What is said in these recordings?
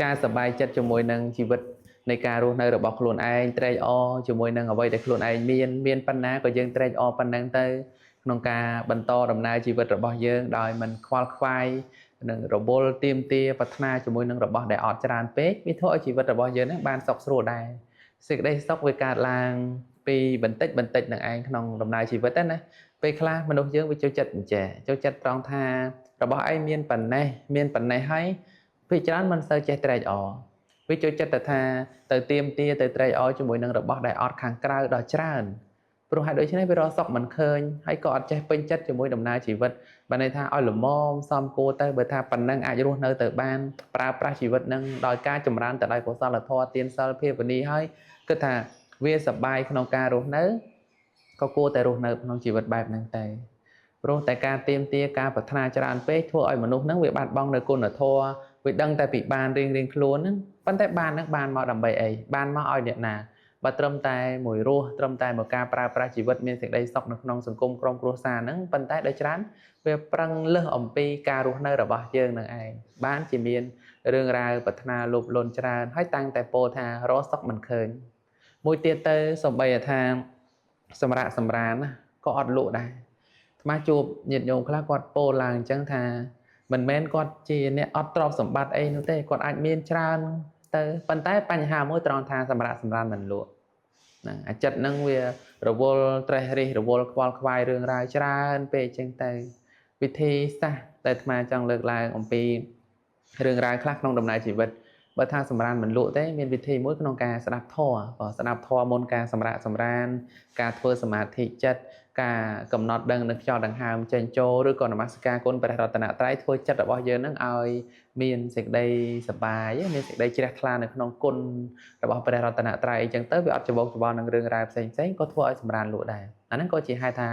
ការសប្បាយចិត្តជាមួយនឹងជីវិតនៃការរស់នៅរបស់ខ្លួនឯងត្រេកអរជាមួយនឹងអ្វីដែលខ្លួនឯងមានមានប៉ុណ្ណាក៏យើងត្រេកអរប៉ុណ្ណឹងទៅក្នុងការបន្តដំណើរជីវិតរបស់យើងដោយមិនខ្វល់ខ្វាយនឹងរវល់ទៀមទាប្រាថ្នាជាមួយនឹងរបស់ដែលអត់ច្រើនពេកវាធ្វើឲ្យជីវិតរបស់យើងនឹងបានសុខស្រួលដែរសេចក្តីសុខវាកើតឡើងពីបន្តិចបន្តិចនឹងឯងក្នុងដំណើរជីវិតណាពេលខ្លះមនុស្សយើងវាចូលចិត្តអញ្ចេះចូលចិត្តត្រង់ថារបស់ឯងមានប៉ុណ្ណេះមានប៉ុណ្ណេះហើយពេលច្រើនមិនសូវចេះត្រេកអរវាចូលចិត្តតែថាទៅទៀមទាទៅត្រេកអរជាមួយនឹងរបស់ដែលអត់ខាងក្រៅដល់ច្រើនព្រោះហេតុដូច្នេះវារកសុខមិនឃើញហើយក៏អត់ចេះពេញចិត្តជាមួយដំណើរជីវិតបានន័យថាឲ្យល្មមសំគួរទៅបើថាប៉ុណ្ណឹងអាចរស់នៅទៅបានប្រើប្រាស់ជីវិតនឹងដោយការចម្រើនទៅដោយកុសលធម៌ទានសិលភាវនាហើយគិតថាវាសប្បាយក្នុងការរស់នៅក៏គួរតែរស់នៅក្នុងជីវិតបែបហ្នឹងទៅព្រោះតែការទៀមទាការប្រាថ្នាច្រើនពេកធ្វើឲ្យមនុស្សហ្នឹងវាបាត់បង់នៅគុណធម៌វាដឹងតែពីបានរៀងរៀងខ្លួនហ្នឹងប៉ុន្តែបានហ្នឹងបានមកដើម្បីអីបានមកឲ្យអ្នកណាបើត្រឹមតែមួយរស់ត្រឹមតែមួយការប្រើប្រាស់ជីវិតមានសេចក្តីសុខនៅក្នុងសង្គមក្រុមគ្រួសារហ្នឹងប៉ុន្តែដោយច្រើនវាប្រឹងលើសអំពីការរស់នៅរបស់យើងនឹងឯងបានជាមានរឿងរ៉ាវប្រាថ្នាលោភលន់ច្រើនហើយតាំងតែពោលថារកសុខមិនឃើញមួយទៀតទៅសំបីថាសម្រាប់សម្រានណាក៏អត់លក់ដែរអាត្មាជួបញាតិញោមខ្លះគាត់ពោលឡើងអញ្ចឹងថាមិនមែនគាត់ជាអ្នកអត់ទ្រព្យសម្បត្តិអីនោះទេគាត់អាចមានច្រើនទៅប៉ុន្តែបញ្ហាមួយត្រង់ថាសម្រាប់សម្រានមិនលក់ហ្នឹងអាចិត្តហ្នឹងវារវល់ត្រេះរិះរវល់ខ្វល់ខ្វាយរឿងរ៉ាវច្រើនពេកអញ្ចឹងទៅវិធីសាស្ត្រដែលអាត្មាចង់លើកឡើងអំពីរឿងរ៉ាវខ្លះក្នុងដំណើរជីវិតបើថាសម្រានមិនលក់ទេមានវិធីមួយក្នុងការស្ដាប់ធម៌បើស្ដាប់ធម៌មុនការសម្រាកសម្រានការធ្វើសមាធិចិត្តការកំណត់ដឹងនៅខ្យល់ដង្ហើមចេញចូលឬក៏នមស្ការគុណព្រះរតនត្រ័យធ្វើចិត្តរបស់យើងនឹងឲ្យមានសេចក្តីសប្បាយមានសេចក្តីជ្រះថ្លានៅក្នុងគុណរបស់ព្រះរតនត្រ័យអញ្ចឹងទៅវាអត់ច្បោកច្បល់នឹងរឿងរ៉ាវផ្សេងៗក៏ធ្វើឲ្យសម្រានលក់ដែរអាហ្នឹងក៏ជាហេតុថា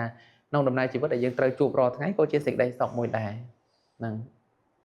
ក្នុងដំណើរជីវិតដែលយើងត្រូវជួបរាល់ថ្ងៃក៏ជាសេចក្តីសុខមួយដែរហ្នឹង។